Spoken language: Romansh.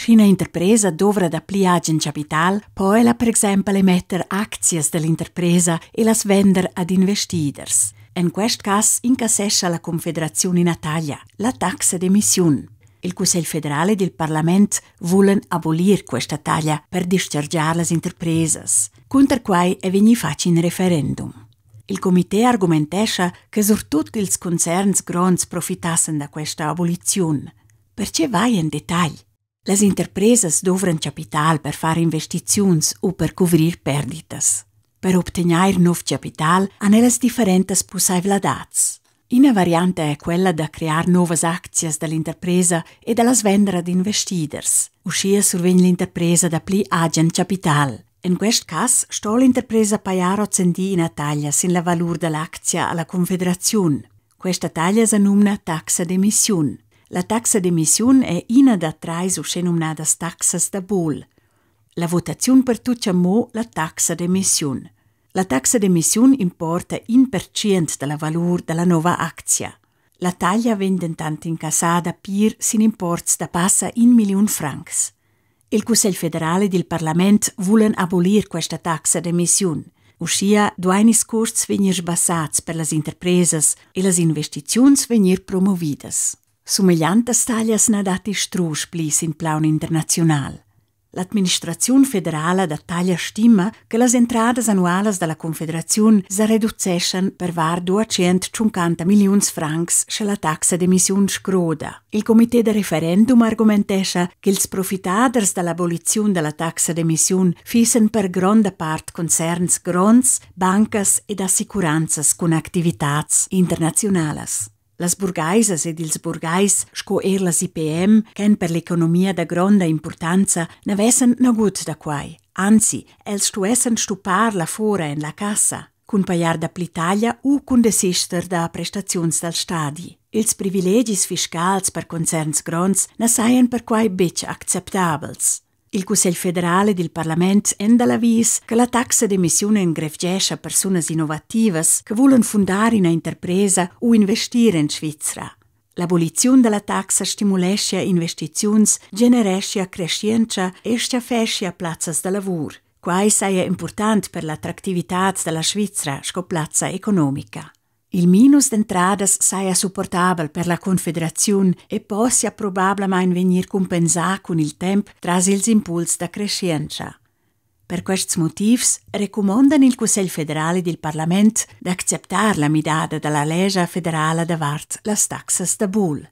Sch'ina interpresa dovra dapli agen chapital, po ella per exempel emetter aczias da l'interpresa e las vender ad investiders. En quest cas incassescha la Confederaziun ina taglia, la taxa d'emissiun. Il Cussegl federal ed il parlament vulan abolir questa taglia per distgargiar las interpresas. Cunter quai è vegnì fatg in referendum. Il comité argumentescha che surtut ils concerns gronds profitassen da questa aboliziun. Perche vai en detagl? Las interpresas dovran chapital per far investiziuns u per cuvrir perditas. Per obtegnair nov chapital han ellas differentas pussaivladads. Ina varianta è quella da crear novas aczias da l'interpresa e da las vender ad investiders. Uschia survegn l'interpresa dapli agen chapital. En quest cas sto l'interpresa pajar ozendi ina taglia sin la valur da l'aczia a la Confederaziun. Questa taglia sa numna taxa d'emissiun. La taxa d'emissiun è ina da trais uschenumnadas taxas da bol. La votaziun pertuccia mo la taxa d'emissiun. La taxa d'emissiun importa 1% da la valur da la nova aczia. La taglia vegn dentant incassada pir sin imports da passa in milliun francs. Il Cussegl federal ed il parlament vulan abolir questa taxa d'emissiun. Uschia duain ils custs vegnir sbassads per las interpresas e las investiziuns vegnir promovidas. Sumegliantas taglias na datti strusch pli sin plaun internaziunal. L'administraziun federala da taglia stima che las entradas annualas da la Confederaziun sa reduceschan per var 250 milliuns francs, sche la taxa d'emissiun scroda. Il comité da referendum argumentescha ch'ils profitaders da l'aboliziun da la taxa d'emissiun fissen per gronda part concerns gronds, bancas ed assicuranzas cun activitads internaziunalas. Las burgaisas ed ils burgais sco er las IPM ch'èn per l'economia da gronda impurtanza n'avessan nagut da quai. Anzi, els stuessan stuppar la fora en la cassa, cun pajar dapli taglia u cun desister da prestaziuns dal stadi. Ils privilegis fiscals per concerns gronds na sajan perquai betg acceptabels. Il Cussegl federal ed il parlament èn da l'avis che la taxa d'emissiun engrevgescha persunas innovativas che vulan fundar ina interpresa u investir en Svizra. L'aboliziun da la taxa stimuleschia investiziuns, genereschia creschientscha e stgaffeschia plazzas da lavur. Quai saja impurtant per l'attractivitad da la Svizra sco plazza economica. Il minus d'entradas saja supportabel per la Confederaziun e possia probablamain vegnir cumpensà cun il temp tras ils impuls da creschientscha. Per quests motivs recumondan il Cussegl federal ed il parlament d'acceptar la midada da la lescha federala davart las taxas da bul.